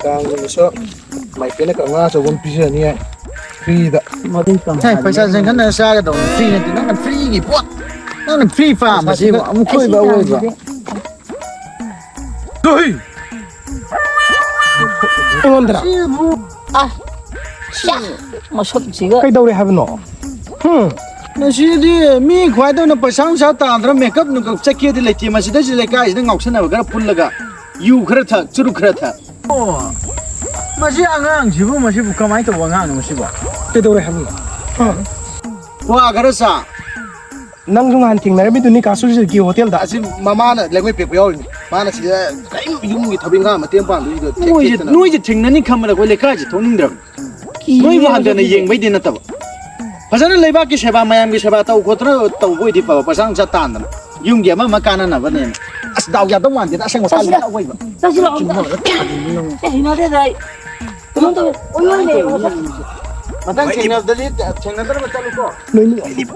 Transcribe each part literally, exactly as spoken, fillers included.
ꯀꯥꯡꯒꯤꯁꯨ ꯃꯥꯏꯀꯩꯅ ꯀꯧꯉꯥ ꯑꯆꯧꯕ ꯑꯃ ꯄꯤꯖꯔꯅꯤ꯫ ꯐ꯭ꯔꯤꯗ꯫ ꯃꯗꯨ ꯀꯃꯥꯏꯅ ꯍꯦ, ꯄꯩꯁꯥ ꯆꯪꯈꯠꯅ ꯆꯥꯒꯗꯧꯕ ꯐ꯭ꯔꯤ ꯅꯠꯇꯦ꯫ ꯅꯪꯅ ꯐ꯭ꯔꯤꯒꯤ ꯄꯣꯠ, ꯅꯪꯅ ꯐ꯭ꯔꯤ ꯄꯥꯝꯕꯁꯤꯕꯨ ꯑꯃꯨꯛ ꯀꯣꯏꯕ ꯑꯋꯣꯏꯕ꯫ ꯑꯩꯉꯣꯟꯗꯔ? ꯁꯤꯕꯨ, ꯑ, ꯁ꯭ꯌꯥ, ꯃꯁꯛꯁꯤꯒ꯫ ꯀꯩꯗꯧꯔꯦ ꯍꯥꯏꯕꯅꯣ? ꯍꯨꯝ? ꯃꯁꯤꯗꯤ ꯃꯤ ꯈ꯭ꯋꯥꯏꯗꯧꯅ ꯄꯩꯁꯥ ꯅꯨꯡꯁꯥ ꯇꯥꯟꯗ꯭ꯔ ꯃꯦꯀꯞ ꯅꯨꯡꯀꯞ ꯆꯠꯀꯦꯗꯤ ꯂꯩꯇꯦ꯫ ꯃꯁꯤꯗꯩꯁꯤ ꯂꯩꯀꯥꯏꯁꯤꯗ ꯉꯥꯎꯁꯟꯅꯕ ꯈꯔ ꯄꯨꯜꯂꯒ ꯌꯨ ꯈꯔ ꯊꯛ, ꯆꯨꯔꯨꯞ ꯈꯔ ꯊꯛ꯫ ꯑꯣ, ꯃꯁꯤ ꯑꯉꯥꯡꯁꯤꯕꯨ, ꯃꯁꯤꯕꯨ ꯀꯃꯥꯏꯅ ꯇꯧꯕ ꯑꯉꯥꯡꯅꯣ ꯃꯁꯤꯕꯣ? ꯀꯩꯗꯧꯔꯦ ꯍꯥꯏꯕꯅꯣ? ꯍꯥ? ꯀ꯭ꯋꯥ ꯈꯔ ꯆꯥ꯫ ꯅꯪꯁꯨ ꯅꯍꯥꯟ ꯊꯦꯡꯅꯔꯝꯃꯤꯗꯨꯅꯤ ꯀꯥ ꯁꯨꯔꯖꯤꯠꯀꯤ ꯍꯣꯇꯦꯜꯗ꯫ ꯑꯁꯤ ꯃꯃꯥꯅ ꯂꯩꯉꯣꯏ ꯄꯦꯛꯄ ꯌꯥꯎꯔꯤꯅꯤ꯫ ꯃꯥꯅ ꯁꯤꯗ ꯀꯔꯤꯝ ꯌꯨꯝꯒꯤ ꯊꯕꯛ ꯏꯪꯈꯥꯡ ꯃꯇꯦꯡ ꯄꯥꯡꯗꯣꯏꯗꯣ ꯊꯦꯛ ꯅꯣꯏꯁꯦ, ꯊꯦꯛꯇꯅ꯫ ꯅꯣꯏꯁꯦ ꯊꯦꯡꯅꯅꯤ ꯈꯟꯕꯗ ꯑꯩꯈꯣꯏ ꯂꯩꯀꯥꯏꯁꯦ ꯊꯣꯛꯅꯤꯡꯗ꯭ꯔꯕꯅꯤ꯫ ꯀꯤꯌꯦ ꯅꯣꯏꯕꯨ ꯍꯟꯊꯅ ꯑꯗꯨꯗꯤ꯫ ꯌꯦꯡꯕꯩꯗꯤ ꯅꯠꯇꯕ꯫ ꯐꯖꯅ ꯂꯩꯕꯥꯛꯀꯤ ꯁꯦꯕꯥ, ꯃꯌꯥꯝꯒꯤ ꯁꯦꯕꯥ ꯇꯧ ꯈꯣꯠꯇꯅ ꯇꯧꯕ ꯑꯣꯏꯗꯤ ꯐꯕ, ꯄꯩꯁꯥ ꯅꯨꯡꯁꯥ ꯇꯥꯟꯗꯅ꯫ ꯌꯨꯝꯒꯤ ꯑꯃ ꯑꯃ ꯀꯥꯟꯅꯅꯕꯅꯦꯅ꯫ ꯑꯁ, ꯗꯥꯎ ꯌꯥꯗꯧ ꯃꯥꯟꯗꯦꯗ, ꯑꯁꯦꯡꯕ ꯆꯠꯁꯤꯔ? ꯇꯥꯜꯂꯤꯗ ꯑꯋꯣꯏꯕ꯫ ꯆꯠꯁꯤꯔ? ꯆꯤꯡꯕ ꯍꯧꯔꯒ ꯊꯥꯗꯣꯏꯅꯤ ꯅꯪ꯫ ꯑꯦ, ꯍꯩꯅꯗꯦꯗ ꯑꯩ꯫ ꯀꯩꯅꯣꯝ ꯇꯧꯋꯦ꯫ ꯑꯣꯏ, ꯑꯣꯏ ꯂꯩꯌꯦ ꯃꯁꯛ꯫ ꯃꯊꯪ ꯊꯦꯡꯅꯕꯗꯗꯤ ꯊꯦꯡꯅꯗꯅꯕ ꯆꯠꯂꯨꯀꯣ꯫ ꯅꯣꯏ,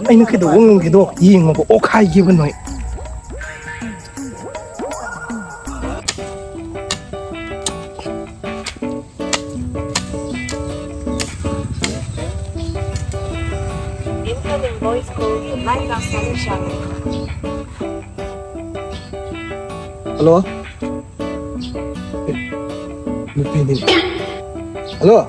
ꯑꯩꯅ ꯀꯩꯗꯧꯕ ꯉꯝꯒꯦꯗꯣ ꯌꯦꯡꯉꯣꯕ, ꯑꯣꯛꯈꯥꯏꯒꯦꯕ ꯅꯣꯏ꯫ Incoming voice call. Nine Solution. Hello? ꯑꯦ, ꯅꯨꯄꯤꯅꯤ꯫ ꯍꯜꯂꯣ?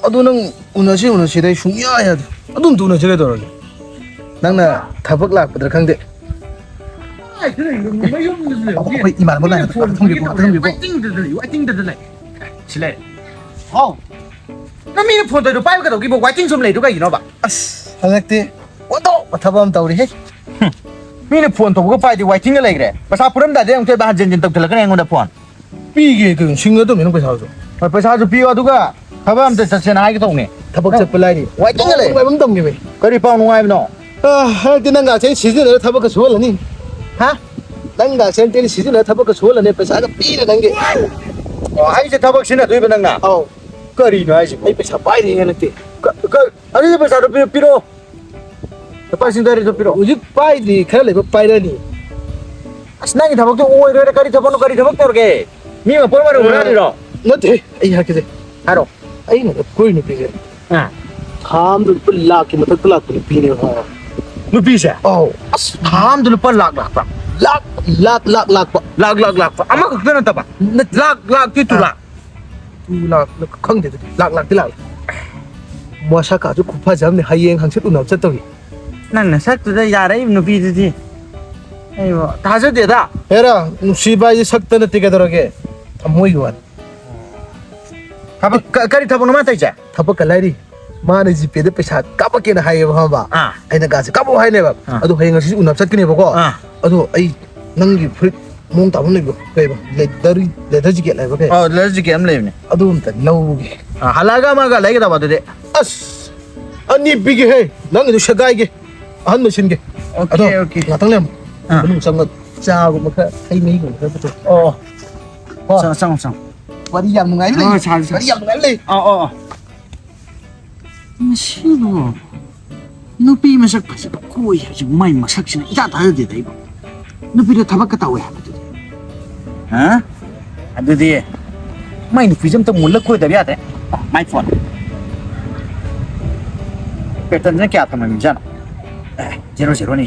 ꯑꯗꯨ ꯅꯪ ꯎꯅꯁꯤ ꯎꯅꯁꯤꯗ ꯑꯩ ꯁꯨꯡꯌꯥ ꯌꯥꯗꯦ꯫ ꯑꯗꯨꯝ ꯎꯅꯁꯤ ꯀꯩꯗꯧꯔꯒꯦ? ꯅꯪꯅ ꯊꯕꯛ ꯂꯥꯛꯄꯗ꯭ꯔꯥ ꯈꯪꯗꯦ꯫ ꯀꯥꯏꯗ ꯂꯩꯅꯣ? ꯃꯌꯨꯝꯗꯁꯨ ꯂꯩꯍꯧꯗꯦ꯫ ꯑꯩꯈꯣꯏ ꯏꯃꯥꯟꯅꯕ ꯃꯤꯅ ꯂꯥꯛꯑꯦ꯫ ꯐꯣꯟ ꯊꯝꯒꯦꯀꯣ, ꯊꯝꯒꯦꯀꯣ꯫ Waiting-ꯗ ꯂꯩ, waiting-ꯗ ꯂꯩ꯫ ꯁꯤ ꯂꯩꯔꯦ꯫ ꯍꯥꯎ꯫ ꯅꯪ ꯃꯤꯅ ꯐꯣꯟ ꯇꯧꯔꯤꯗꯣ ꯄꯥꯏꯕ ꯀꯩꯗꯧꯒꯦꯕ? Waiting ꯁꯨꯝ ꯂꯩꯗꯣ ꯀꯩꯒꯤꯅꯣꯕ? ꯑꯁ, ꯍꯟꯗꯛꯇꯤ ꯑꯣꯟꯊꯣꯛꯄ ꯊꯕꯛ ꯑꯃ ꯇꯧꯔꯦꯍꯦ꯫ ꯍꯨꯝ꯫ ꯃꯤꯅ ꯐꯣꯟ ꯇꯧꯕꯒ ꯄꯥꯏꯗꯦ, waiting-ꯗ ꯂꯩꯈ꯭ꯔꯦ꯫ ꯄꯩꯁꯥ ꯄꯨꯔꯝꯗꯥꯏꯗ ꯑꯃꯨꯛꯇ ꯍꯟꯖꯤꯟ ꯍꯟꯖꯤꯟ ꯇꯧꯁꯤꯜꯂꯛꯀꯅꯤ ꯑꯩꯉꯣꯟꯗ ꯐꯣꯟ꯫ ꯄꯤꯒꯦ ꯀꯩꯅꯣ, ꯁꯤꯡꯒꯗꯕꯅꯤ ꯅꯪ ꯄꯩꯁꯥꯁꯨ꯫ ꯍꯣꯏ, ꯄꯩꯁꯥꯁꯨ ꯄꯤꯌꯣ, ꯑꯗꯨꯒ ꯊꯕꯛ ꯑꯝꯇ ꯆꯠꯁꯦꯅ ꯍꯥꯏꯒꯦ ꯇꯧꯅꯦ꯫ ꯊꯕꯛ ꯆꯠꯄ ꯂꯥꯏꯔꯤ꯫ ꯋꯥꯏ ꯆꯪꯒ ꯂꯩ꯫ ꯅꯨꯡꯉꯥꯏꯕ ꯑꯃ ꯇꯝꯒꯦꯃꯦ꯫ ꯀꯔꯤ ꯄꯥꯎ ꯅꯨꯡꯉꯥꯏꯕꯅꯣ? ꯑ, ꯍꯟꯗꯛꯇꯤ ꯅꯪ ꯉꯥꯛꯁꯦ ꯑꯩ ꯁꯤꯖꯤꯟꯅꯔ ꯊꯕꯛꯀ ꯁꯨꯍꯜꯂꯅꯤ꯫ ꯍꯥ? ꯅꯪ ꯉꯥꯛꯁꯦ ꯍꯟꯗꯛꯇꯤ ꯁꯤꯖꯤꯟꯅꯔ ꯊꯕꯛꯀ ꯁꯨꯍꯜꯂꯅꯤ, ꯄꯩꯁꯥꯒ ꯄꯤꯔꯦ ꯅꯪꯒꯤ꯫ ꯑꯣ, ꯑꯩꯁꯦ ꯊꯕꯛ ꯁꯤꯟꯅꯗꯣꯏꯕ ꯅꯪꯅ? ꯑꯧ꯫ ꯀꯔꯤꯅꯣ ꯍꯥꯏꯁꯤꯕꯣ? ꯑꯩ ꯄꯩꯁꯥ ꯄꯥꯏꯔꯦꯍꯦ ꯍꯟꯗꯛꯇꯤ꯫ ꯀ-, ꯀ-, ꯑꯗꯨꯗꯤ ꯄꯩꯁꯥꯗꯣ ꯄꯤ-, ꯄꯤꯔꯛꯑꯣ꯫ ꯂꯨꯄꯥ ꯂꯤꯁꯤꯡ ꯇꯔꯦꯠꯇꯣ ꯄꯤꯔꯛꯑꯣ꯫ ꯍꯧꯖꯤꯛ ꯄꯥꯏꯗ꯭ꯔꯤ, ꯈꯔ ꯂꯩꯕ ꯄꯥꯏꯔꯅꯤ꯫ ꯑꯁ, ꯅꯪꯒꯤ ꯊꯕꯛꯇꯣ ꯑꯣꯏꯔꯣꯏꯗ꯫ ꯀꯔꯤ ꯊꯕꯛꯅꯣ? ꯀꯔꯤ ꯊꯕꯛ ꯇꯧꯔꯒꯦ? ꯃꯤ ꯃꯄꯣꯠ ꯑꯃ ꯑ, ꯍꯨꯔꯥꯜꯂꯤꯔꯣ? ꯅꯠꯇꯦ, ꯑꯩ ꯍꯥꯏꯔꯛꯀꯦꯁꯦ꯫ ꯍꯥꯏꯔꯣ꯫ ꯑꯩꯅ ꯀꯣꯏ ꯅꯨꯄꯤꯁꯦ ꯑꯥ꯫ ꯊꯥ ꯑꯃꯗ ꯂꯨꯄꯥ ꯂꯥꯛꯀꯤ ꯃꯊꯛꯇ ꯂꯥꯛꯄ ꯅꯨꯄꯤꯅꯦꯕ, ꯈꯪꯉꯕ? ꯅꯨꯄꯤꯁꯦ? ꯑꯧ꯫ ꯑꯁ, ꯊꯥ ꯑꯃꯗ ꯂꯨꯄꯥ ꯂꯥꯛ ꯂꯥꯛꯄ? ꯂꯥꯛ, ꯂꯥꯛ, ꯂꯥꯛ ꯂꯥꯛꯄ꯫ ꯂꯥꯛ, ꯂꯥꯛ ꯂꯥꯛꯄ? ꯑꯃꯈꯛꯇ ꯅꯠꯇꯕ? ꯅꯠ-, ꯂꯥꯛ, ꯂꯥꯛꯇꯤ ꯇꯨ ꯑꯥ꯫ ꯂꯥꯛ꯫ ꯇꯨ ꯂꯥꯛ ꯈꯪꯗꯦ ꯑꯗꯨꯗꯤ꯫ ꯂꯥꯛ, ꯂꯥꯛꯇꯤ ꯂꯥꯛꯂꯦ꯫ ꯃꯁꯛꯀꯥꯁꯨ ꯈꯨꯐꯖ ꯑꯃꯅꯤ, ꯍꯌꯦꯡ ꯍꯪꯆꯤꯠ ꯎꯅꯕ ꯆꯠꯇꯧꯔꯤ꯫ ꯅꯪ ꯅꯁꯛꯇꯨꯗ ꯌꯥꯔꯛꯏꯕ ꯅꯨꯄꯤꯗꯨꯗꯤ ꯑꯩꯕꯨ ꯊꯥꯖꯗꯦꯗ꯫ ꯍꯦꯔꯥ, ꯅꯨꯡꯁꯤꯕ ꯍꯥꯏꯁꯦ ꯁꯛꯇ ꯅꯠꯇꯦ ꯀꯩꯗꯧꯔꯒꯦ? ꯊꯃꯣꯏꯒꯤ ꯋꯥꯅꯤ꯫ ꯊꯕꯛ, ꯀ-, ꯀꯔꯤ ꯊꯕꯛꯅꯣ ꯃꯥ ꯇꯧꯔꯤꯁꯦ? ꯊꯕꯛꯀ ꯂꯥꯏꯔꯤ꯫ ꯃꯥꯅ ꯖꯤꯄꯦꯗ ꯄꯩꯁꯥ ꯀꯥꯞꯄꯛꯀꯦꯅ ꯍꯥꯏꯌꯦꯕ, ꯈꯪꯉꯕ? ꯑꯥ꯫ ꯑꯩꯅ ꯀꯥꯁꯦ ꯀꯥꯞꯄꯛꯑꯣ ꯍꯥꯏꯅꯦꯕ꯫ ꯑꯥ꯫ ꯑꯗꯣ ꯍꯌꯦꯡ ꯉꯁꯤꯁꯨ ꯎꯅꯕ ꯆꯠꯀꯅꯦꯕꯀꯣ꯫ ꯑꯥ꯫ ꯑꯗꯣ ꯑꯩ ꯅꯪꯒꯤ ꯐꯨꯔꯤꯠ ꯃꯑꯣꯡ ꯇꯥꯕ ꯑꯃ ꯂꯩꯕꯗꯣ, ꯀꯩꯕ? ꯂꯦꯗꯔ, ꯂꯦꯗꯔ ꯖꯤꯀꯦꯠ ꯍꯥꯏꯕ ꯀꯩ? ꯑꯥ, ꯂꯦꯗꯔ ꯖꯤꯀꯦꯠ ꯑꯃ ꯂꯩꯕꯅꯦ꯫ ꯑꯗꯨ ꯑꯝꯇ ꯂꯧꯒꯦ꯫ ꯑꯥ, ꯍꯜꯂꯛꯑꯒ ꯑꯃꯒ ꯂꯩꯒꯗꯕ ꯑꯗꯨꯗꯤ꯫ ꯑꯁ! ꯑꯅꯤ ꯄꯤꯒꯦꯍꯦ꯫ ꯅꯪꯒꯤꯗꯨ ꯁꯦꯒꯥꯏꯒꯦ꯫ ꯑꯍꯟꯕ ꯁꯤꯟꯒꯦ꯫ ꯑꯣꯀꯦ, ꯑꯗꯣ ꯑꯣꯀꯦ꯫ ꯉꯥꯛꯇꯪ ꯂꯩꯔꯝꯃꯣ꯫ ꯑꯥ꯫ ꯃꯅꯨꯡ ꯆꯪꯉ ꯆꯥꯒꯨꯝꯕ ꯈꯔ, ꯍꯩ ꯃꯍꯤꯒꯨꯝꯕ ꯈꯔ ꯄꯨꯊꯣꯛ꯫ ꯑꯣ, ꯑꯣ꯫ ꯀꯣ꯫ ꯆꯪꯉꯣ, ꯆꯪꯉꯣ, ꯆꯪꯉꯣ꯫ ꯋꯥꯔꯤ ꯌꯥꯝ ꯅꯨꯡꯉꯥꯏꯕ ꯂꯩ꯫ ꯑꯣ, ꯁꯥꯁꯤ, ꯁꯥꯁꯤ꯫ ꯋꯥꯔꯤ ꯌꯥꯝ ꯅꯨꯡꯉꯥꯏꯕ ꯂꯩ꯫ ꯑꯣ, ꯑꯣ, ꯑꯣ꯫ ꯃꯁꯤꯕꯨ ꯅꯨꯄꯤ ꯃꯁꯛ ꯐꯖꯕ ꯀꯣꯏ ꯍꯥꯏꯁꯤꯕꯨ ꯃꯥꯏ ꯃꯁꯛꯁꯤꯅ ꯏꯊꯥ ꯊꯥꯖꯗꯦꯗ ꯑꯩꯕꯨ꯫ ꯅꯨꯄꯤꯗ ꯊꯕꯛꯀ ꯇꯧꯋꯦ ꯍꯥꯏꯕꯗꯨꯗꯤ꯫ ꯍꯥ? ꯑꯗꯨꯗꯤ ꯃꯥꯏ ꯅꯨꯄꯤꯁꯦ ꯑꯝꯇ ꯃꯨꯜꯂ ꯀꯣꯏꯗꯕ ꯌꯥꯗ꯭ꯔꯦ꯫ ꯃꯥꯏ ꯐꯣꯟ꯫ ꯄꯦꯇꯟꯁꯤꯅ ꯀꯌꯥ ꯊꯝꯃꯝꯃꯤꯖꯥꯠꯅꯣ? ꯑꯦ, ꯖꯦꯔꯣ ꯖꯦꯔꯣꯅꯤ꯫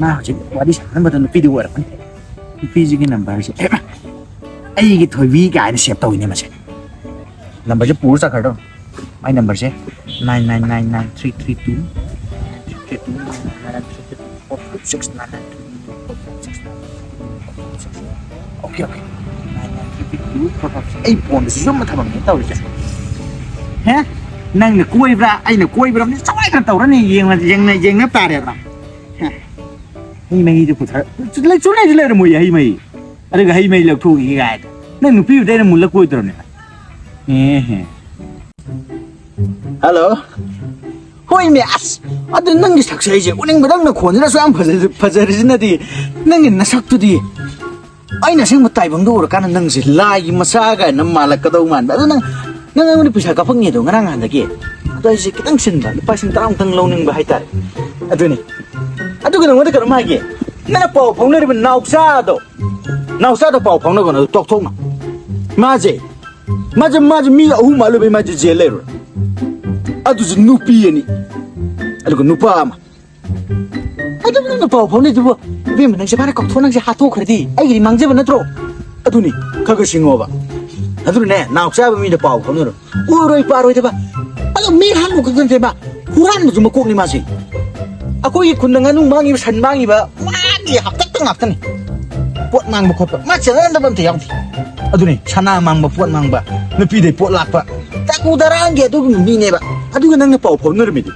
ꯃꯥ ꯍꯧꯖꯤꯛ ꯋꯥꯔꯤ ꯁꯥꯟꯅꯔꯝꯕꯗ ꯅꯨꯄꯤꯗꯤ ꯑꯣꯏꯔꯝꯃꯅꯤ꯫ ꯅꯨꯄꯤꯁꯤꯒꯤ ꯅꯝꯕꯔꯁꯦ, ꯑꯦ, ꯑꯩꯒꯤ ꯊꯣꯏꯕꯤ ꯀꯥꯏꯅ ꯁꯦꯞ ꯇꯧꯋꯤꯅꯦ ꯃꯁꯦ꯫ ꯅꯝꯕꯔꯁꯦ ꯄꯨꯔ ꯆꯠꯈ꯭ꯔꯗꯧꯅꯤ꯫ ꯃꯥꯏ ꯅꯝꯕꯔꯁꯦ nine nine nine nine three three two, nine nine three three two, nine nine nine three three two, four five six nine nine three three two, four five six nine nine three three two, four five six. Okay, okay. Nine nine three three two, four five six. ꯑꯩ ꯐꯣꯟꯗꯁꯨ ꯌꯨꯝ ꯑꯃ ꯊꯝꯃꯝꯃꯦ ꯇꯧꯔꯤꯁꯦ꯫ ꯍꯦ? ꯅꯪꯅ ꯀꯣꯏꯕ꯭ꯔꯥ, ꯑꯩꯅ ꯀꯣꯏꯕ꯭ꯔꯥ? ꯃꯤ ꯆꯋꯥꯏ ꯈꯔ ꯇꯧꯔꯅꯤ, ꯌꯦꯡꯅ, ꯌꯦꯡꯅ, ꯌꯦꯡꯅ ꯇꯥꯔꯦꯗꯅ꯫ ꯍꯦ? ꯍꯩ ꯃꯍꯤꯗꯨ ꯄꯨꯊꯔ-, ꯁꯨꯡꯂꯩ, ꯁꯨꯡꯂꯩꯁꯨ ꯂꯩꯔꯝꯃꯣꯏꯌꯦ ꯍꯩ ꯃꯍꯤ꯫ ꯑꯗꯨꯒ ꯍꯩ ꯃꯍꯤ ꯂꯧꯊꯣꯛꯈꯤꯒꯦ ꯀꯥꯏꯅ꯫ ꯅꯪ ꯅꯨꯄꯤꯕꯨꯗꯤ ꯑꯩꯅ ꯃꯨꯜꯂ ꯀꯣꯏꯗ꯭ꯔꯕꯅꯦ꯫ ꯎꯝ꯫ ꯍꯜꯂꯣ꯫ ꯍꯣꯏꯃꯦ, ꯑꯁ, ꯑꯗꯨ ꯅꯪꯒꯤ ꯁꯛꯁꯦ ꯑꯩꯁꯦ ꯎꯅꯤꯡꯕꯗꯪ, ꯅꯈꯣꯟꯁꯤꯅꯁꯨ ꯌꯥꯝ ꯐꯖ-, ꯐꯖꯔꯤꯁꯤꯅꯗꯤ, ꯅꯪꯒꯤ ꯅꯁꯛꯇꯨꯗꯤ꯫ ꯑꯩꯅ ꯑꯁꯦꯡꯕ ꯇꯥꯏꯕꯪꯗ ꯎꯔꯀꯥꯟꯗ ꯅꯪꯁꯦ ꯂꯥꯏꯒꯤ ꯃꯆꯥ ꯀꯥꯏꯅ ꯃꯥꯜꯂꯛꯀꯗꯧ ꯃꯥꯟꯕ꯫ ꯑꯗꯨ ꯅꯪ, ꯅꯪ ꯑꯩꯉꯣꯟꯗ ꯄꯩꯁꯥ ꯀꯥꯞꯄꯛꯅꯦꯗꯣ ꯉꯔꯥꯡ ꯅꯍꯥꯟꯗꯒꯤ꯫ ꯑꯗꯣ ꯑꯩꯁꯦ ꯈꯤꯇꯪ ꯆꯤꯟꯕ, ꯂꯨꯄꯥ ꯂꯤꯁꯤꯡ ꯇꯔꯥꯃꯨꯛꯇꯪ ꯂꯧꯅꯤꯡꯕ ꯍꯥꯏꯇꯥꯔꯦ꯫ ꯑꯗꯨꯅꯤ꯫ ꯑꯗꯨꯒ ꯅꯪꯉꯣꯟꯗ ꯀꯩꯅꯣꯝ ꯍꯥꯏꯒꯦ꯫ ꯅꯪꯅ ꯄꯥꯎ ꯐꯥꯎꯅꯔꯤꯕ ꯅꯥꯎꯆꯥꯗꯣ, ꯅꯥꯎꯆꯥꯗꯣ ꯄꯥꯎ ꯐꯥꯎꯅꯒꯅꯨ, ꯑꯗꯨ ꯇꯣꯛꯊꯣꯛꯅ꯫ ꯃꯥꯁꯦ, ꯃꯥꯁꯦ, ꯃꯥꯁꯦ ꯃꯤ ꯑꯍꯨꯝ ꯃꯥꯜꯂꯨꯕꯩ ꯃꯥꯁꯦ ꯖꯦꯜ ꯂꯩꯔꯨꯔꯦ꯫ ꯑꯗꯨꯁꯨ ꯅꯨꯄꯤ ꯑꯅꯤ, ꯑꯗꯨꯒ ꯅꯨꯄꯥ ꯑꯃ꯫ ꯑꯗꯨꯝ ꯅꯪꯅ ꯄꯥꯎ ꯐꯥꯎꯅꯩꯗꯨꯕꯨ, ꯏꯕꯦꯝꯃ, ꯅꯪꯁꯦ ꯃꯥꯅ ꯀꯥꯎꯊꯣꯛ, ꯅꯪꯁꯦ ꯍꯥꯠꯇꯣꯛꯈ꯭ꯔꯗꯤ ꯑꯩꯒꯤꯗꯤ ꯃꯥꯡꯖꯕ ꯅꯠꯇ꯭ꯔꯣ? ꯑꯗꯨꯅꯤ, ꯈꯔ ꯈꯔ ꯁꯤꯡꯉꯣꯕ꯫ ꯑꯗꯨꯅꯅꯦ, ꯅꯥꯎ ꯆꯥꯕ ꯃꯤꯗ ꯄꯥꯎ ꯐꯥꯎꯅꯔꯣ꯫ ꯎꯔꯣꯏ ꯄꯥꯔꯣꯏꯗꯕ꯫ ꯑꯗꯣ ꯃꯤ ꯍꯥꯠꯂꯨ ꯈꯛꯇ ꯅꯠꯇꯦ ꯃꯥ, ꯍꯨꯔꯥꯟꯕꯁꯨ ꯃꯀꯣꯛꯅꯤ ꯃꯥꯁꯦ꯫ ꯑꯩꯈꯣꯏꯒꯤ ꯈꯨꯟꯗ ꯉꯥꯅꯨ ꯃꯥꯡꯉꯤꯕ, ꯁꯟ ꯃꯥꯡꯉꯤꯕ, ꯃꯥꯒꯤ ꯍꯥꯛꯇꯛꯇ ꯉꯥꯛꯇꯅꯤ꯫ ꯄꯣꯠ ꯃꯥꯡꯕ ꯈꯣꯠꯄ, ꯃꯥ ꯆꯦꯟꯅꯗꯕ ꯑꯝꯇ ꯌꯥꯎꯗꯦ꯫ ꯑꯗꯨꯅꯤ, ꯁꯅꯥ ꯃꯥꯡꯕ, ꯄꯣꯠ ꯃꯥꯡꯕ, ꯅꯨꯄꯤꯗꯩ ꯄꯣꯠ ꯂꯥꯛꯄ, ꯇꯀꯨ ꯇꯔꯥꯡꯒꯤ ꯑꯗꯨꯒꯨꯝꯕ ꯃꯤꯅꯦꯕ꯫ ꯑꯗꯨꯒ ꯅꯪꯅ ꯄꯥꯎ ꯐꯥꯎꯅꯔꯝꯃꯤꯗꯨ꯫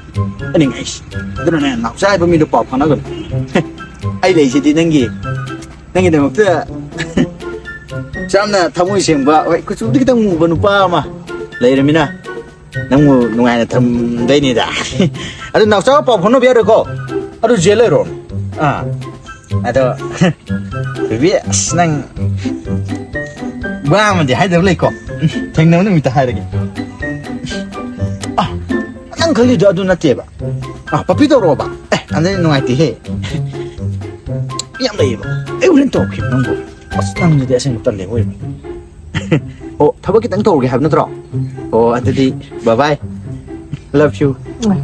ꯑꯩꯅ ꯉꯛꯏꯁꯦ꯫ ꯑꯗꯨꯅꯅꯦ, ꯅꯥꯎꯆꯥ ꯍꯥꯏꯕ ꯃꯤꯗꯣ ꯄꯥꯎ ꯐꯥꯎꯅꯒꯅꯨ꯫ ꯑꯩ ꯂꯩꯁꯤꯗꯤ ꯅꯪꯒꯤ, ꯅꯪꯒꯤꯗꯃꯛꯇ ꯌꯥꯝꯅ ꯊꯃꯣꯏ ꯁꯦꯡꯕ, ꯍꯣꯏ, ꯀꯨꯆꯨꯗꯤ ꯈꯤꯇꯪ ꯃꯨꯕ ꯅꯨꯄꯥ ꯑꯃ ꯂꯩꯔꯃꯤꯅ, ꯅꯪꯕꯨ ꯅꯨꯡꯉꯥꯏꯅ ꯊꯝꯗꯣꯏꯅꯤꯗ꯫ ꯑꯗꯨ ꯅꯥꯎꯆꯥꯒ ꯄꯥꯎ ꯐꯥꯎꯅꯕ ꯌꯥꯔꯣꯏꯀꯣ? ꯑꯗꯨ ꯖꯦꯜ ꯂꯩꯔꯣ꯫ ꯑꯥ꯫ ꯑꯗꯣ, ꯕꯦꯕꯤ, ꯑꯁ, ꯅꯪ ꯋꯥ ꯑꯃꯗꯤ ꯍꯥꯏꯗꯕ ꯂꯩꯀꯣ? ꯊꯦꯡꯅꯕ ꯅꯨꯃꯤꯠꯇ ꯍꯥꯏꯔꯒꯦ꯫ ꯑꯥ, ꯅꯪ ꯈꯜꯂꯤꯗꯣ ꯑꯗꯨ ꯅꯠꯇꯦꯕ꯫ ꯑꯥ, ꯄꯞꯄꯤ ꯇꯧꯔꯛꯑꯣꯕ꯫ ꯑꯦ, ꯑꯗꯨꯗꯤ ꯅꯨꯡꯉꯥꯏꯇꯦꯍꯦ꯫ ꯌꯥꯝ ꯂꯩꯌꯦꯕ꯫ ꯑꯩ ꯍꯣꯔꯦꯟ ꯇꯧꯔꯛꯀꯦ ꯅꯪꯕꯨ꯫ ꯑꯁ, ꯅꯪꯁꯤꯗꯤ ꯑꯁꯦꯡꯕ ꯇꯜꯂꯦ ꯑꯣꯏꯕ꯫ ꯑꯣ, ꯊꯕꯛ ꯈꯤꯇꯪ ꯇꯧꯔꯒꯦ ꯍꯥꯏꯕ ꯅꯠꯇ꯭ꯔꯣ? ꯑꯣ, ꯑꯗꯨꯗꯤ bye bye. Love you. ꯎꯝ꯫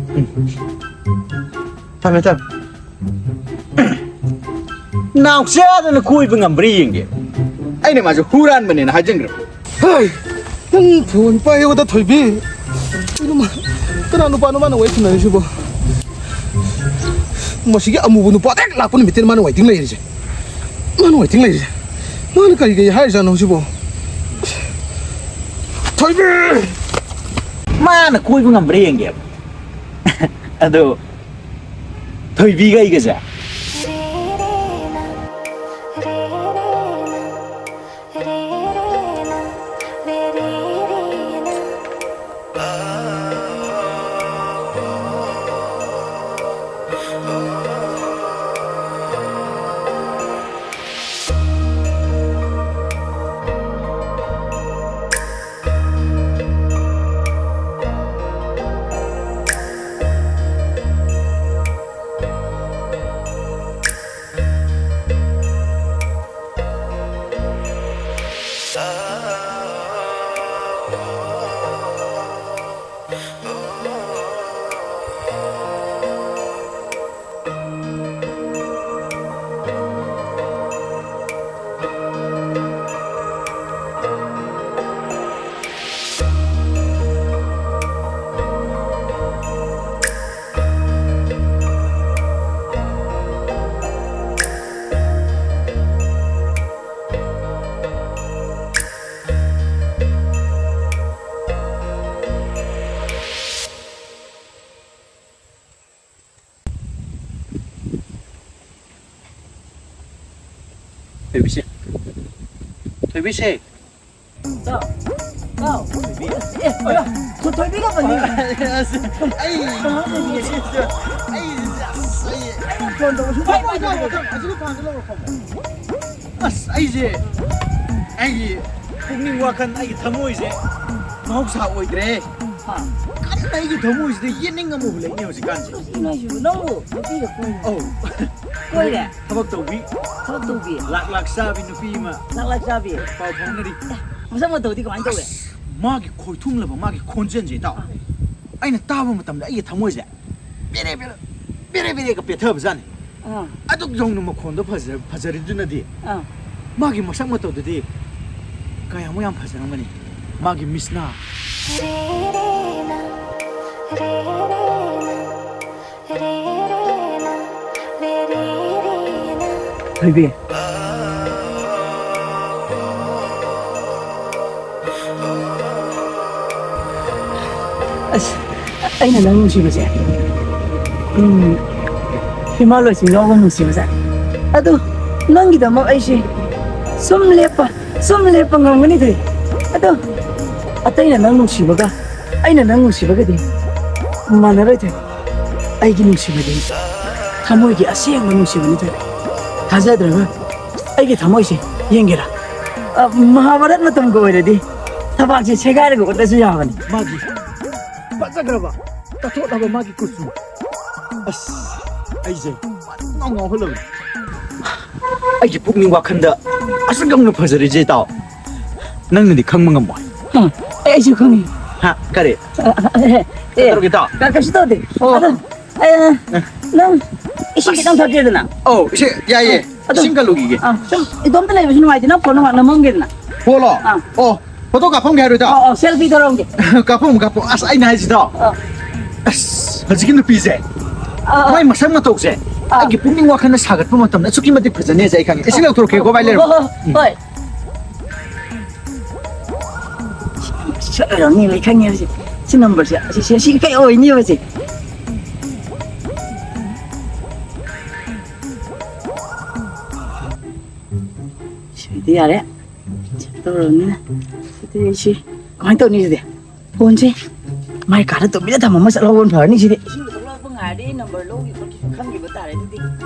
ꯊꯝꯃꯦ, ꯊꯝꯃꯦ꯫ ꯅꯥꯎꯆꯥꯗꯅ ꯀꯣꯏꯕ ꯉꯝꯕ꯭ꯔꯥ ꯌꯦꯡꯒꯦ꯫ ꯑꯩꯅ ꯃꯥꯁꯦ ꯍꯨꯔꯥꯟꯕꯅꯦꯅ ꯍꯥꯏꯖꯤꯟꯈ꯭ꯔꯕ꯫ ꯍꯩ! ꯅꯪ ꯐꯣꯟ ꯄꯥꯏꯌꯣꯗ, ꯊꯣꯏꯕꯤ꯫ ꯀꯩꯅꯣ ꯃꯥ-, ꯀꯅꯥ ꯅꯨꯄꯥꯅꯣ ꯃꯥꯅ ꯋꯥꯔꯤ ꯁꯥꯟꯅꯔꯤꯁꯤꯕꯣ? ꯃꯁꯤꯒꯤ ꯑꯃꯨꯕ ꯅꯨꯄꯥ ꯍꯦꯛ ꯂꯥꯛꯄ ꯅꯨꯃꯤꯠꯇꯩꯅ ꯃꯥꯅ waiting ꯂꯩꯔꯤꯁꯦ꯫ ꯃꯥꯅ waiting ꯂꯩꯔꯤꯁꯦ꯫ ꯃꯥꯅ ꯀꯔꯤ ꯀꯔꯤ ꯍꯥꯏꯔꯤꯖꯥꯠꯅꯣ ꯁꯤꯕꯣ? ꯊꯣꯏꯕꯤ! ꯃꯥꯅ ꯀꯣꯏꯕ ꯉꯝꯕ꯭ꯔꯥ ꯌꯦꯡꯒꯦꯕ꯫ ꯑꯗꯣ ꯊꯣꯏꯕꯤꯒ ꯑꯩꯒꯁꯦ꯫ ꯊꯣꯏꯕꯤꯁꯦ꯫ ꯆꯥꯎ꯫ ꯆꯥꯎ꯫ ꯑꯦ, ꯊꯣꯏꯕꯤꯒ ꯄꯟꯅꯤ꯫ ꯑꯁ, ꯑꯩ, ꯀꯅꯥ ꯊꯣꯏꯕꯤ? ꯑꯩ, ꯑꯁ, ꯑꯩ, ꯑꯩꯅ ꯐꯣꯟ ꯇꯧꯕ ꯁꯨꯡꯄꯥꯏ ꯄꯥꯏꯗꯕ꯫ ꯑꯁꯤꯗ ꯐꯥꯟꯗ ꯂꯧꯔꯣ, ꯐꯝꯃꯣ꯫ ꯑꯁ, ꯑꯩꯁꯦ, ꯑꯩꯒꯤ ꯄꯨꯛꯅꯤꯡ ꯋꯥꯈꯜ, ꯑꯩꯒꯤ ꯊꯃꯣꯏꯁꯦ ꯃꯍꯧꯁꯥ ꯑꯣꯏꯗ꯭ꯔꯦ꯫ ꯑꯥ꯫ ꯀꯟꯅ ꯑꯩꯒꯤ ꯊꯃꯣꯏꯁꯤꯗ ꯌꯦꯠꯅꯤꯡ ꯑꯃ ꯍꯨꯜꯂꯛꯏꯅꯦ ꯍꯧꯖꯤꯛꯀꯥꯟꯁꯦ꯫ ꯀꯩꯅꯣ ꯍꯥꯏꯁꯤꯕꯨ? ꯅꯪꯕꯨ ꯅꯨꯄꯤꯒ ꯀꯣꯏꯔꯤꯔꯣ? ꯑꯧ꯫ ꯀꯣꯏꯔꯦ? ꯊꯕꯛ ꯇꯧꯕꯤ꯫ ꯊꯕꯛ ꯇꯧꯕꯤ? ꯂꯥꯛ ꯂꯥꯛ ꯆꯥꯕꯤ ꯅꯨꯄꯤ ꯑꯃ꯫ ꯂꯥꯛ ꯂꯥꯛ ꯆꯥꯕꯤ? ꯄꯥꯎ ꯐꯥꯎꯅꯔꯤ꯫ ꯑꯦ, ꯃꯁꯛ ꯃꯇꯧꯗꯤ ꯀꯃꯥꯏꯅ ꯇꯧꯋꯦ? ꯑꯁ, ꯃꯥꯒꯤ ꯈꯣꯏꯊꯨꯝꯂꯕ ꯃꯥꯒꯤ ꯈꯣꯟꯖꯦꯜꯁꯦ ꯏꯇꯥꯎ꯫ ꯑꯥ꯫ ꯑꯩꯅ ꯇꯥꯕ ꯃꯇꯝꯗ ꯑꯩꯒꯤ ꯊꯃꯣꯏꯁꯦ ꯕꯦꯔꯦ ꯕꯦꯔꯦ, ꯕꯦꯔꯦ ꯕꯦꯔꯦꯒ ꯄꯦꯠꯊꯕꯖꯥꯠꯅꯤ꯫ ꯑꯥ꯫ ꯑꯗꯨꯛ ꯌꯧꯅ ꯃꯈꯣꯟꯗꯣ ꯐꯖ-, ꯐꯖꯔꯤꯗꯨꯅꯗꯤ ꯑꯥ꯫ ꯃꯥꯒꯤ ꯃꯁꯛ ꯃꯇꯧꯗꯨꯗꯤ ꯀꯌꯥꯃꯨꯛ ꯌꯥꯝ ꯐꯖꯔꯝꯒꯅꯤ꯫ ꯃꯥꯒꯤ ꯃꯤꯠꯁꯅꯥ꯫ ꯊꯣꯏꯕꯤ꯫ ꯑꯁ, ꯑꯩꯅ ꯅꯪ ꯅꯨꯡꯁꯤꯕꯁꯦ, ꯎꯝ, ꯍꯤꯃꯥꯂꯣꯏꯁꯤꯡ ꯌꯥꯎꯕ ꯅꯨꯡꯁꯤꯕꯁꯦ꯫ ꯑꯗꯨ ꯅꯪꯒꯤꯗꯃꯛ ꯑꯩꯁꯦ ꯁꯨꯝ ꯂꯦꯞꯄ, ꯁꯨꯝ ꯂꯦꯞꯄ ꯉꯝꯒꯅꯤ ꯊꯣꯏ꯫ ꯑꯗꯣ ꯑꯇꯩꯅ ꯅꯪ ꯅꯨꯡꯁꯤꯕꯒ ꯑꯩꯅ ꯅꯪ ꯅꯨꯡꯁꯤꯕꯒꯗꯤ ꯃꯥꯟꯅꯔꯣꯏ ꯊꯣꯏ꯫ ꯑꯩꯒꯤ ꯅꯨꯡꯁꯤꯕꯗꯤ ꯊꯃꯣꯏꯒꯤ ꯑꯁꯦꯡꯕ ꯅꯨꯡꯁꯤꯕꯅꯤ ꯊꯣꯏ꯫ ꯊꯥꯖꯗ꯭ꯔꯒ ꯑꯩꯒꯤ ꯊꯃꯣꯏꯁꯦ ꯌꯦꯡꯒꯦꯔꯥ? ꯑ, ꯃꯍꯥꯚꯥꯔꯠ ꯃꯇꯝꯒ ꯑꯣꯏꯔꯗꯤ ꯊꯕꯥꯛꯁꯦ ꯁꯦꯒꯥꯏꯔꯒ ꯑꯣꯠꯂꯁꯨ ꯌꯥꯕꯅꯤ꯫ ꯃꯥꯒꯤ ꯐꯖꯈ꯭ꯔꯕ, ꯇꯥꯊꯣꯠꯂꯕ ꯃꯥꯒꯤ ꯀꯨꯆꯨ꯫ ꯑꯁ, ꯑꯩꯁꯦ ꯉꯥꯎ ꯉꯥꯎꯍꯜꯂꯕꯅꯤ꯫ ꯑꯩꯒꯤ ꯄꯨꯛꯅꯤꯡ ꯋꯥꯈꯜꯗ ꯑꯁꯨꯛ ꯌꯧꯅ ꯐꯖꯔꯤꯁꯦ ꯏꯇꯥꯎ, ꯅꯪꯅꯗꯤ ꯈꯪꯕ ꯉꯝꯃꯣꯏ꯫ ꯍꯥ, ꯑꯩꯁꯨ ꯈꯪꯉꯤ꯫ ꯍꯥ, ꯀꯔꯤ? ꯑ, ꯑ, ꯑꯦ, ꯑꯦ, ꯀꯩꯗꯧꯔꯒꯦ ꯏꯇꯥꯎ? ꯀ-, ꯀꯩꯁꯨ ꯇꯧꯗꯦ꯫ ꯑꯣ꯫ ꯑꯗꯣ, ꯑꯦ, ꯅꯪ ꯏꯁꯤꯡ ꯈꯤꯇꯪ ꯊꯛꯀꯦꯗꯅ? ꯑꯧ, ꯏꯁꯤꯡ, ꯌꯥꯏꯌꯦ꯫ ꯑꯗꯣ, ꯏꯁꯤꯡ ꯀꯜꯂꯨꯈꯤꯒꯦ꯫ ꯑ, ꯁꯨꯝ ꯏꯇꯣꯝꯇ ꯂꯩꯕꯁꯨ ꯅꯨꯡꯉꯥꯏꯇꯦ, ꯅꯪ ꯐꯣꯟꯗꯣ ꯉꯥꯛ ꯅꯝꯃꯝꯒꯦꯗꯅ꯫ ꯐꯣꯟꯂꯣ? ꯑꯥ꯫ ꯑꯣ, ꯐꯣꯇꯣ ꯀꯥꯞꯐꯝꯒꯦ ꯍꯥꯏꯔꯣ ꯏꯇꯥꯎ? ꯑꯧ, ꯑꯧ, ꯁꯦꯜꯐꯤ ꯇꯧꯔꯝꯒꯦ꯫ ꯀꯥꯞꯐꯝ, ꯀꯥꯞꯐꯝ꯫ ꯑꯁ, ꯑꯩꯅ ꯍꯥꯏꯁꯤꯗꯣ꯫ ꯑꯥ꯫ ꯑꯁ, ꯍꯧꯖꯤꯛꯀꯤ ꯅꯨꯄꯤꯁꯦ꯫ ꯑꯥ, ꯑꯥ꯫ ꯃꯥꯏ ꯃꯁꯛ ꯃꯇꯧꯁꯦ꯫ ꯑꯥ꯫ ꯑꯩꯒꯤ ꯄꯨꯛꯅꯤꯡ ꯋꯥꯈꯜꯅ ꯁꯥꯒꯠꯄ ꯃꯇꯝꯗ ꯑꯁꯨꯛꯀꯤ ꯃꯇꯤꯛ ꯐꯖꯅꯦꯁꯦ ꯑꯩ ꯈꯪꯉꯦ꯫ ꯏꯁꯤꯡ ꯂꯧꯊꯣꯔꯛꯀꯦꯀꯣ, ꯚꯥꯏ, ꯂꯩꯔꯝꯃꯣ꯫ ꯍꯣꯏ, ꯍꯣꯏ, ꯎꯝ꯫ ꯍꯣꯏ꯫ ꯁꯤ ꯅꯝꯕꯔꯁꯦ ꯑꯩ ꯈꯪꯉꯦ ꯍꯧꯖꯤꯛ꯫ ꯁꯤ ꯅꯝꯕꯔꯁꯦ꯫ ꯑꯁꯤ, ꯁꯤ, ꯁꯤ ꯀꯩ ꯑꯣꯏꯅꯤꯕ ꯁꯤ? ꯁꯤꯗꯤ ꯌꯥꯔꯦ꯫ ꯇꯧꯔꯕꯅꯤꯅ꯫ ꯁꯤꯗꯤ ꯑꯩꯁꯤ ꯀꯃꯥꯏꯅ ꯇꯧꯅꯤ ꯁꯤꯗꯤ? ꯐꯣꯟꯁꯦ ꯃꯥꯏ ꯀꯥꯗ ꯇꯨꯃꯤꯟꯅ ꯊꯝꯃꯝꯃ ꯆꯠꯍꯧꯕꯅ ꯐꯔꯅꯤ ꯁꯤꯗꯤ꯫ ꯏꯁꯤꯡꯗ ꯊꯣꯛꯂꯛꯄ ꯉꯥꯏꯔꯗꯤ ꯅꯝꯕꯔ ꯂꯧꯈꯤ ꯈꯣꯠꯈꯤꯁꯨ ꯈꯪꯈꯤꯕ ꯇꯥꯔꯦ ꯑꯗꯨꯗꯤ꯫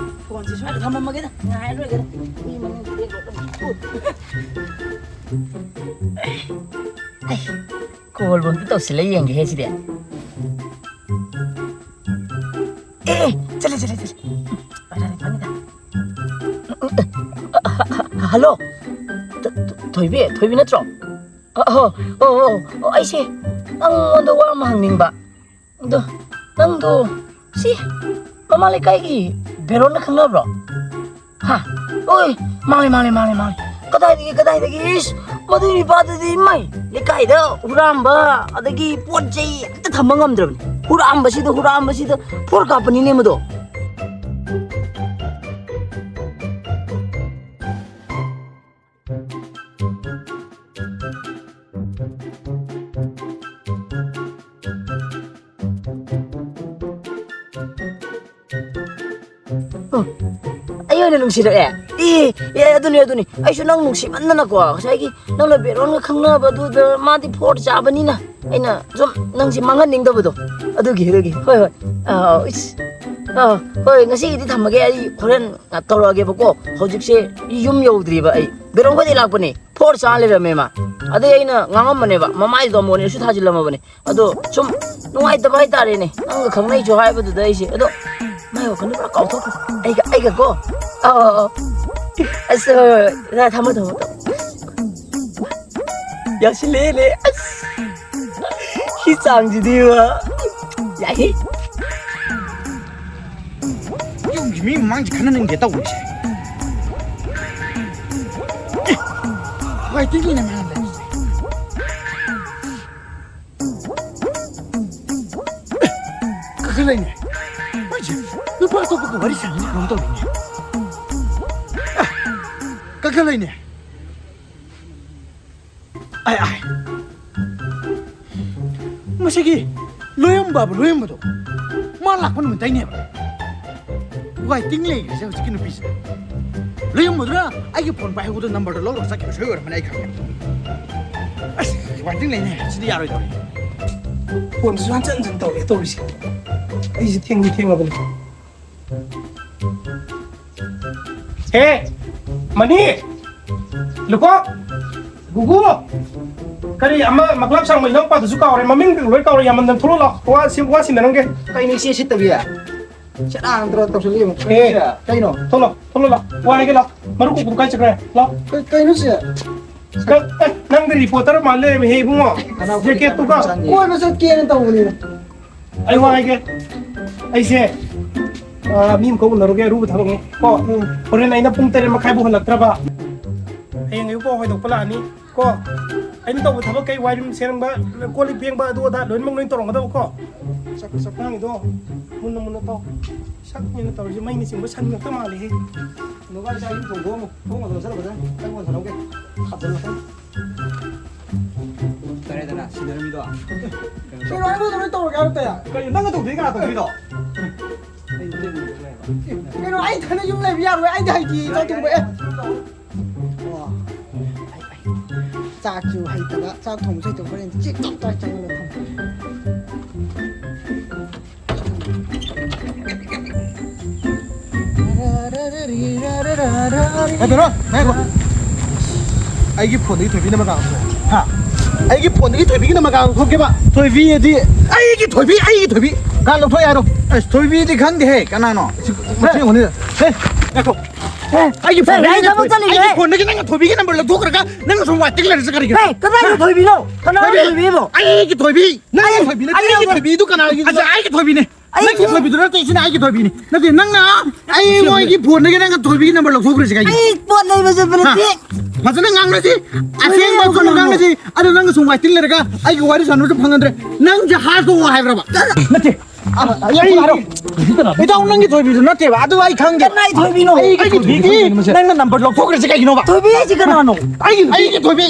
ꯐꯣꯟꯁꯦ ꯁ꯭ꯋꯥꯏꯗ ꯊꯝꯃꯝꯃꯒꯦꯗ, ꯉꯥꯏꯔ ꯂꯣꯏꯔꯦꯗ꯫ ꯃꯤ ꯃꯅꯨꯡꯗ ꯂꯦꯞꯄ ꯑꯗꯨꯝ꯫ ꯑꯩ, ꯀꯣꯜꯕꯨ ꯑꯝꯇ ꯇꯧꯁꯤꯜꯂ ꯌꯦꯡꯒꯦꯍꯦ ꯁꯤꯗꯤ꯫ ꯑꯦ, ꯑꯦ, ꯆꯠꯂꯦ, ꯆꯠꯂꯦ, ꯆꯠꯂꯦ꯫ ꯐꯅꯤꯗ꯫ ꯍꯜꯂꯣ꯫ ꯊ-, ꯊ-, ꯊꯣꯏꯕꯤ, ꯊꯣꯏꯕꯤ ꯅꯠꯇ꯭ꯔꯣ? ꯑ, ꯑ, ꯑꯣ, ꯑꯣ, ꯑꯣ, ꯑꯩꯁꯦ ꯅꯪꯉꯣꯟꯗ ꯋꯥ ꯑꯃ ꯍꯪꯅꯤꯡꯕ꯫ ꯑꯗꯣ ꯅꯪꯗꯣ ꯁꯤ ꯃꯃꯥ ꯂꯩꯀꯥꯏꯒꯤ ꯕꯦꯔꯣꯟꯅ ꯈꯪꯅꯕ꯭ꯔꯣ? ꯍꯥ? ꯑꯣꯏ, ꯃꯥꯅꯦ, ꯃꯥꯅꯦ, ꯃꯥꯅꯦ, ꯃꯥꯅꯦ꯫ ꯀꯗꯥꯏꯗꯒꯤ, ꯀꯗꯥꯏꯗꯒꯤ? ꯏꯁ, ꯃꯗꯨꯏ ꯅꯨꯄꯥꯗꯨꯗꯤ ꯏꯃꯥꯏ, ꯂꯩꯀꯥꯏꯗ ꯍꯨꯔꯥꯟꯕ, ꯑꯗꯒꯤ ꯄꯣꯠ ꯆꯩ ꯑꯝꯇ ꯊꯝꯕ ꯉꯝꯗ꯭ꯔꯕꯅꯤ꯫ ꯍꯨꯔꯥꯟꯕꯁꯤꯗ, ꯍꯨꯔꯥꯟꯕꯁꯤꯗ ꯐꯣꯔ ꯀꯥꯞꯄꯅꯤꯅꯦ ꯃꯗꯣ꯫ ꯑꯣ, ꯑꯩ ꯑꯣꯏꯅ ꯅꯨꯡꯁꯤꯔꯛꯑꯦ꯫ ꯑꯦ, ꯑꯦ, ꯑꯗꯨꯅꯤ, ꯑꯗꯨꯅꯤ꯫ ꯑꯩꯁꯨ ꯅꯪ ꯅꯨꯡꯁꯤꯃꯟꯗꯅꯀꯣ, ꯉꯁꯥꯏꯒꯤ ꯅꯪꯅ ꯕꯦꯔꯣꯟꯒ ꯈꯪꯅꯕꯗꯨꯗ ꯃꯥꯗꯤ ꯐꯣꯔ ꯆꯥꯕꯅꯤꯅ ꯑꯩꯅ ꯁꯨꯝ ꯅꯪꯁꯦ ꯃꯥꯡꯍꯟꯅꯤꯡꯗꯕꯗꯣ꯫ ꯑꯗꯨꯒꯤ, ꯑꯗꯨꯒꯤ꯫ ꯍꯣꯏ, ꯍꯣꯏ꯫ ꯑꯥ, ꯏꯁ꯫ ꯑꯥ, ꯍꯣꯏ, ꯉꯁꯤꯒꯤꯗꯤ ꯊꯝꯃꯒꯦ꯫ ꯑꯩ ꯍꯣꯔꯦꯟ ꯇꯧꯔꯛꯑꯒꯦꯕꯀꯣ꯫ ꯍꯧꯖꯤꯛꯁꯦ ꯌꯨꯝ ꯌꯧꯗ꯭ꯔꯤꯕ ꯑꯩ꯫ ꯕꯦꯔꯣꯟ ꯈꯣꯏꯗꯩ ꯂꯥꯛꯄꯅꯦ꯫ ꯐꯣꯔ ꯆꯥ ꯂꯩꯔꯝꯃꯦ ꯃꯥ꯫ ꯑꯗꯩ ꯑꯩꯅ ꯉꯥꯡꯉꯝꯕꯅꯦꯕ, ꯃꯃꯥꯏꯗꯣ ꯑꯃꯨꯛ ꯑꯣꯏꯅꯁꯨ ꯊꯥꯖꯤꯜꯂꯝꯃꯕꯅꯦ꯫ ꯑꯗꯣ ꯁꯨꯝ ꯅꯨꯡꯉꯥꯏꯇꯕ ꯍꯥꯏꯇꯥꯔꯦꯅꯦ, ꯅꯪꯒ ꯈꯪꯅꯩꯁꯨ ꯍꯥꯏꯕꯗꯨꯗ ꯑꯩꯁꯦ꯫ ꯑꯗꯣ ꯃꯥꯏ ꯋꯥꯈꯜꯗ ꯄꯨꯔꯥ ꯀꯥꯎꯊꯣꯛꯈ꯭ꯔꯦ꯫ ꯑꯩꯒ, ꯑꯩꯒꯀꯣ꯫ ꯑꯧ, ꯑꯧ, ꯑꯧ꯫ ꯑꯁ, ꯍꯣꯏ, ꯍꯣꯏ, ꯍꯣꯏ꯫ ꯊꯝꯃꯣ, ꯊꯝꯃꯣ, ꯊꯝꯃꯣ꯫ ꯌꯥꯁꯤꯜꯂꯦꯅꯦ꯫ ꯑꯁ, ꯁꯤ ꯆꯥꯡꯁꯤꯗꯤꯕ꯫ ꯌꯥꯏꯍꯦ꯫ ꯌꯨꯝꯒꯤ ꯃꯤ ꯃꯃꯥꯡꯁꯦ ꯈꯟꯅꯅꯤꯡꯗꯦ ꯇꯧꯔꯤꯁꯦ꯫ ꯑꯦ, ꯋꯥꯏꯇꯤꯡꯒꯤꯅꯦ ꯃꯌꯥꯝ ꯂꯩꯔꯤꯁꯦ꯫ ꯑꯦ, ꯀꯛꯊꯠꯂꯛꯏꯅꯦ꯫ ꯃꯣꯏꯁꯦ ꯅꯨꯄꯥ ꯑꯇꯣꯞꯄꯒ ꯋꯥꯔꯤ ꯁꯥꯟꯅꯔꯤ ꯀꯩꯅꯣꯝ ꯇꯧꯔꯤꯅꯦ꯫ ꯑꯦ, ꯀꯛꯊꯠꯂꯛꯏꯅꯦ꯫ ꯑꯥꯏ, ꯑꯥꯏ꯫ ꯃꯁꯤꯒꯤ ꯂꯣꯏꯔꯝꯕꯕꯨ ꯂꯣꯏꯔꯝꯕꯗꯣ ꯃꯥ ꯂꯥꯛꯄ ꯅꯨꯃꯤꯠꯇꯩꯅꯦꯕ꯫ ꯋꯥꯏꯇꯤꯡ ꯂꯩꯈ꯭ꯔꯤꯁꯦ ꯍꯧꯖꯤꯛꯀꯤ ꯅꯨꯄꯤꯁꯦ꯫ ꯂꯩꯔꯝꯃꯗꯨꯅ ꯑꯩꯒꯤ ꯐꯣꯟ ꯄꯥꯏꯍꯧꯕꯗꯣ ꯅꯝꯕꯔꯗꯣ ꯂꯧꯔꯒ ꯆꯠꯈꯤꯕ ꯁꯣꯏ ꯑꯣꯏꯔꯝꯃꯅꯤ, ꯑꯩ ꯈꯪꯉꯦ꯫ ꯑꯁ, ꯋꯥꯏꯇꯤꯡ ꯂꯩꯅꯦ, ꯁꯤꯗꯤ ꯌꯥꯔꯣꯏꯗꯧꯔꯤ꯫ ꯐꯣꯟꯁꯤꯁꯨ ꯍꯟꯖꯟ ꯍꯟꯖꯟ ꯇꯧꯔꯛꯑꯦ ꯇꯧꯔꯤꯁꯦ꯫ ꯑꯩꯁꯦ ꯊꯦꯡꯗꯤ ꯊꯦꯡꯉꯕꯅꯤ꯫ ꯍꯦ, ꯃꯅꯤ, ꯂꯨꯀꯣ, ꯒꯨꯒꯨ, ꯀꯔꯤ ꯑꯃ ꯃꯀ꯭ꯂꯥꯞ ꯁꯥꯡꯕ ꯏꯅꯥꯎꯄꯥꯗꯨꯁꯨ ꯀꯥꯎꯔꯦ, ꯃꯃꯤꯡ ꯂꯣꯏ ꯀꯥꯎꯔꯦ, ꯌꯥꯝꯃꯟꯗꯅ ꯊꯣꯛꯂꯛꯑꯣ, ꯋꯥ ꯁꯤ-, ꯋꯥ ꯁꯤꯟꯅꯔꯝꯒꯦ꯫ ꯀꯩꯅꯣ ꯏꯆꯦ ꯁꯤꯠꯇꯕꯤ? ꯁꯦꯔꯥꯟ ꯇꯨꯔꯥꯟ ꯇꯧꯁꯜꯂꯛꯏ ꯑꯃꯨꯛ꯫ ꯑꯦ꯫ ꯀꯩꯅꯣ? ꯊꯣꯛꯂꯣ, ꯊꯣꯛꯂꯣ, ꯂꯥꯎ꯫ ꯋꯥ ꯍꯥꯏꯒꯦ, ꯂꯥꯎ꯫ ꯃꯔꯨ ꯀꯣꯛꯄꯗꯨ ꯀꯥꯏ ꯆꯠꯈ꯭ꯔꯦ? ꯂꯥꯎ꯫ ꯀꯩ-, ꯀꯩꯅꯣ ꯁꯦ? ꯀ-, ꯑꯦ, ꯅꯪꯗꯤ ꯔꯤꯄꯣꯔꯇꯔ ꯃꯥꯜ ꯂꯩꯔꯝꯃꯦꯍꯦ, ꯏꯕꯨꯡꯉꯣ꯫ ꯀꯅꯥ ꯖꯦꯀꯦꯠꯇꯨꯒ꯫ ꯀꯣꯏꯕ ꯆꯠꯀꯦꯅ ꯇꯧꯕꯅꯤꯗ꯫ ꯑꯩ ꯋꯥ ꯍꯥꯏꯒꯦ꯫ ꯑꯩꯁꯦ, ꯑ, ꯃꯤ ꯑꯃꯈꯛ ꯎꯅꯔꯨꯒꯦ, ꯑꯔꯨꯕ ꯊꯕꯛꯅꯤ꯫ ꯀꯣ, ꯎꯝ꯫ ꯍꯣꯔꯦꯟ ꯑꯩꯅ ꯄꯨꯡ ꯇꯔꯦꯠ ꯃꯈꯥꯏꯕꯨ ꯍꯜꯂꯛꯇ꯭ꯔꯕ, ꯍꯌꯦꯡ ꯑꯌꯨꯛ ꯄꯥꯎ ꯍꯣꯏꯗꯣꯛꯄ ꯂꯥꯛꯑꯅꯤ꯫ ꯀꯣ, ꯑꯩꯅ ꯇꯧꯕ ꯊꯕꯛ ꯀꯩ ꯋꯥꯏꯔꯨꯝ ꯁꯦꯡꯕ, ꯀꯣꯜ ꯂꯤꯛ ꯐꯦꯡꯕ, ꯑꯗꯨ ꯑꯗꯥ ꯂꯣꯏꯅꯃꯛ ꯂꯣꯏ ꯇꯧꯔꯝꯒꯗꯕ ꯀꯣ꯫ ꯆꯥꯛ, ꯆꯥꯛ ꯅꯪꯒꯤꯗꯣ ꯃꯨꯟꯅ ꯃꯨꯟꯅ ꯇꯧ꯫ ꯁꯛ ꯃꯨꯟꯅ ꯇꯧꯔꯤꯁꯦ ꯃꯩꯅ ꯆꯤꯡꯕ ꯁꯟ ꯉꯥꯛꯇ ꯃꯥꯜꯂꯦꯍꯦ꯫ ꯅꯨꯄꯥ ꯃꯆꯥ ꯌꯨꯝ ꯊꯣꯡꯗꯣꯛꯑꯝꯃꯣ꯫ ꯊꯣꯡ ꯍꯥꯡꯗꯣꯛꯑ ꯆꯠꯂꯣ ꯐꯖꯅ꯫ ꯑꯩꯉꯣꯟꯗ ꯊꯥꯗꯣꯛꯀꯦ꯫ ꯊꯥꯖꯤꯜꯂꯣ꯫ ꯐꯔꯦꯗꯅ, ꯁꯤꯟꯅꯔꯝꯃꯤꯗꯣ꯫ ꯀꯩꯅꯣ, ꯑꯩꯉꯣꯟꯗ ꯂꯣꯏ ꯇꯧꯔꯒꯦ ꯍꯥꯏꯔꯣ, ꯇꯌꯥ? ꯀꯩꯅꯣ, ꯅꯪꯅ ꯇꯧꯗꯣꯏ ꯀꯅꯥ ꯇꯧꯗꯣꯏꯅꯣ? ꯑꯩ ꯃꯇꯦꯡ ꯑꯣꯏꯅ ꯇꯧ ꯌꯥꯏꯕ꯫ ꯀꯩꯅꯣ, ꯑꯩ ꯏꯊꯟꯗ ꯌꯨꯝ ꯂꯩꯕ ꯌꯥꯔꯣꯏ, ꯑꯩꯗꯤ ꯍꯩꯇꯦ ꯆꯥꯛ ꯊꯣꯡꯕ꯫ ꯑꯦ꯫ ꯑꯣ꯫ ꯆꯥꯛꯁꯨ ꯍꯩꯇꯕ, ꯆꯥꯛ ꯊꯣꯡꯕꯁꯨ ꯍꯩꯇꯕ, ꯍꯣꯔꯦꯟ ꯆꯦꯛ ꯆꯥꯛ ꯆꯥꯛ ꯆꯪꯉꯒ ꯊꯝꯒꯦ꯫ ꯉꯥꯏꯈꯣ, ꯉꯥꯏꯈꯣ꯫ ꯑꯩꯒꯤ ꯐꯣꯟꯗꯒꯤ ꯊꯣꯏꯕꯤꯅ ꯃꯀꯥ ꯊꯣꯛꯑꯦ꯫ ꯍꯥ? ꯑꯩꯒꯤ ꯐꯣꯟꯗꯒꯤ ꯊꯣꯏꯕꯤꯒꯤ ꯅꯝꯕꯔ ꯀꯥ ꯊꯣꯛꯀꯦꯕ꯫ ꯊꯣꯏꯕꯤ ꯑꯗꯤ ꯑꯩꯒꯤ ꯊꯣꯏꯕꯤ, ꯑꯩꯒꯤ ꯊꯣꯏꯕꯤ꯫ ꯀꯥ ꯂꯧꯊꯣꯛ ꯌꯥꯔꯣ? ꯑꯁ, ꯊꯣꯏꯕꯤꯗꯤ ꯈꯪꯗꯦꯍꯦ, ꯀꯅꯥꯅꯣ? ꯁꯤ ꯃꯁꯤ ꯌꯦꯡꯉꯨꯅꯦ꯫ ꯍꯦ, ꯉꯥꯏꯈꯣ꯫ ꯍꯦ, ꯑꯩꯒꯤ ꯍꯦ, ꯐꯣꯟꯗꯒꯤ ꯑꯩ ꯅꯪꯅ ꯊꯕꯛ ꯊꯣꯏ-, ꯆꯠꯂꯤꯅꯦ꯫ ꯑꯩꯒꯤ ꯐꯣꯟꯗꯒꯤ ꯅꯪꯅ ꯊꯣꯏꯕꯤꯒꯤ ꯅꯝꯕꯔ ꯂꯧꯊꯣꯛꯈ꯭ꯔꯒ ꯅꯪꯅ ꯁꯨꯝ ꯋꯥꯏ ꯇꯤꯛ ꯂꯩꯔꯤꯁꯦ ꯀꯔꯤꯒꯤꯅꯣ? ꯍꯦ, ꯀꯗꯥꯏꯗ ꯍꯥ? ꯊꯣꯏꯕꯤꯅꯣ? ꯀꯅꯥꯅꯣ ꯊꯣꯏꯕꯤ? ꯊꯣꯏꯕꯤꯕꯣ? ꯑꯩꯒꯤ ꯊꯣꯏꯕꯤ꯫ ꯅꯪꯒꯤ ꯑꯩ-, ꯊꯣꯏꯕꯤ ꯅꯠꯇꯦ, ꯑꯩꯒꯤ ꯑꯩꯒꯤ ꯊꯣꯏꯕꯤꯗꯨ ꯀꯅꯥꯒꯤ? ꯑꯁ, ꯑꯩꯒꯤ ꯊꯣꯏꯕꯤꯅꯦ꯫ ꯑꯩ ꯅꯪꯒꯤ ꯊꯣꯏ- ꯊꯣꯏꯕꯤꯗꯨ ꯅꯠꯇꯦ, ꯁꯤꯅ ꯑꯩꯒꯤ ꯊꯣꯏꯕꯤꯅꯤ꯫ ꯅꯠꯇꯦ, ꯅꯪꯅ ꯑꯩꯉꯣꯟꯒꯤ ꯐꯣꯟꯗꯒꯤ ꯅꯪꯒ ꯊꯣꯏꯕꯤꯒꯤ ꯅꯝꯕꯔ ꯂꯧꯊꯣꯛꯈ꯭ꯔꯤꯁꯦ ꯀꯩꯒꯤꯅꯣ? ꯑꯩ ꯄꯣꯠ ꯂꯩꯕ ꯆꯠꯄ ꯍꯥ? ꯅꯠꯇꯦ꯫ ꯐꯖꯅ ꯉꯥꯡꯅꯁꯤ꯫ ꯊꯣꯏꯕꯤ ꯑꯁꯦꯡꯕ ꯂꯧꯕ ꯆꯨꯝꯅ ꯉꯝꯃꯣ꯫ ꯉꯥꯡꯅꯁꯤ꯫ ꯑꯗꯣ ꯅꯪꯒ ꯁꯨꯝ ꯋꯥꯏ ꯇꯤꯛ ꯂꯩꯔꯒ ꯑꯩꯒ ꯋꯥꯔꯤ ꯁꯥꯟꯅꯕꯁꯨ ꯐꯪꯍꯟꯗ꯭ꯔꯦ꯫ ꯅꯪꯁꯦ ꯍꯥꯠꯇꯣꯛꯑꯣ ꯍꯥꯏꯕ꯭ꯔꯕ? ꯅꯠꯇꯦ꯫ ꯑ, ꯑ, ꯑꯩ ꯍꯥꯏꯔꯣ꯫ ꯏꯇꯥꯎ, ꯅꯪꯒꯤ ꯊꯣꯏꯕꯤꯗꯨ ꯅꯠꯇꯦꯕ, ꯑꯗꯨ ꯑꯩ ꯈꯪꯗꯦ꯫ ꯀꯅꯥꯏ ꯊꯣꯏꯕꯤꯅꯣ? ꯑꯩꯒꯤ ꯊꯣꯏꯕꯤ ꯅꯪꯅ ꯅꯝꯕꯔ ꯂꯧꯊꯣꯛꯈ꯭ꯔꯤꯁꯦ ꯀꯩꯒꯤꯅꯣꯕ? ꯊꯣꯏꯕꯤ ꯍꯥꯏꯁꯤ ꯀꯅꯥꯅꯣ? ꯑꯩꯒꯤ, ꯑꯩꯒꯤ ꯊꯣꯏꯕꯤ꯫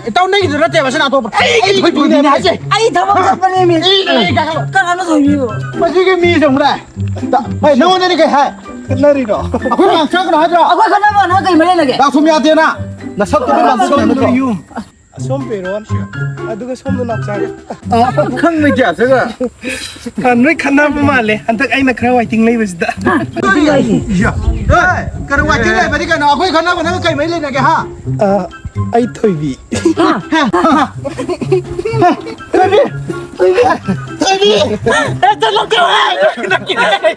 ꯏꯇꯥꯎ, ꯅꯪꯒꯤꯗꯨ ꯅꯠꯇꯦꯕ, ꯁꯅꯥꯇꯣꯝꯕ꯫ ꯑꯩꯒꯤ ꯊꯣꯏꯕꯤꯅꯦ ꯍꯥꯏꯁꯦ꯫ ꯑꯩ ꯊꯕꯛ ꯆꯠꯄꯅꯦꯃꯤ꯫ ꯑꯩ, ꯑꯩ ꯀꯥꯈꯠꯂꯣ꯫ ꯀꯅꯥꯅꯣ ꯊꯣꯏꯕꯤꯕꯣ? ꯃꯁꯤꯒꯤ ꯃꯤꯁꯦ ꯑꯃꯨꯛ ꯂꯥꯛꯑꯦ꯫ ꯍꯣꯏ, ꯅꯉꯣꯟꯗꯗꯤ ꯀꯩ ꯍꯥꯏ? ꯈꯠꯅꯔꯤꯔꯣ? ꯑꯩꯈꯣꯏ ꯉꯥꯡꯁꯪꯅ ꯍꯥꯏꯗ꯭ꯔꯣ? ꯑꯩꯈꯣꯏ ꯈꯠꯅꯕ ꯅꯣꯏ ꯀꯩ ꯃꯔꯤ ꯂꯩꯒꯦ? ꯗꯥ ꯁꯣꯝꯌꯥꯗꯦꯅ ꯅꯁꯛꯇꯨ ꯀꯅꯥ ꯁꯣꯝꯗ ꯌꯨꯝ, ꯑꯁꯣꯝ ꯄꯦꯔꯣꯟ, ꯑꯗꯨꯒ ꯁꯣꯝꯗ ꯅꯥꯎꯆꯥ꯫ ꯈꯪꯅ ꯀꯌꯥ ꯆꯠꯈ꯭ꯔꯦ? ꯑ, ꯅꯣꯏ ꯈꯠꯅꯕ ꯃꯥꯜꯂꯦ ꯍꯟꯗꯛ ꯑꯩꯅ ꯈꯔ ꯋꯥꯏꯇꯤꯡ ꯂꯩꯕꯁꯤꯗ꯫ ꯏꯌꯥ꯫ ꯑꯦ, ꯀꯔꯤ ꯋꯥꯏꯇꯤꯡ ꯂꯩꯕꯗꯤ ꯀꯩꯅꯣ? ꯑꯩꯈꯣꯏ ꯈꯠꯅꯕ ꯅꯪ ꯀꯩ ꯃꯔꯤ ꯂꯩꯅꯒꯦ, ꯍꯥ? ꯑ, ꯑꯩ ꯊꯣꯏꯕꯤ꯫ ꯊꯣꯏꯕꯤ! ꯊꯣꯏꯕꯤ! ꯊꯣꯏꯕꯤ! ꯊꯣꯏꯕꯤ! ꯍꯦꯛꯇ ꯂꯧꯊꯣꯛꯑꯣ!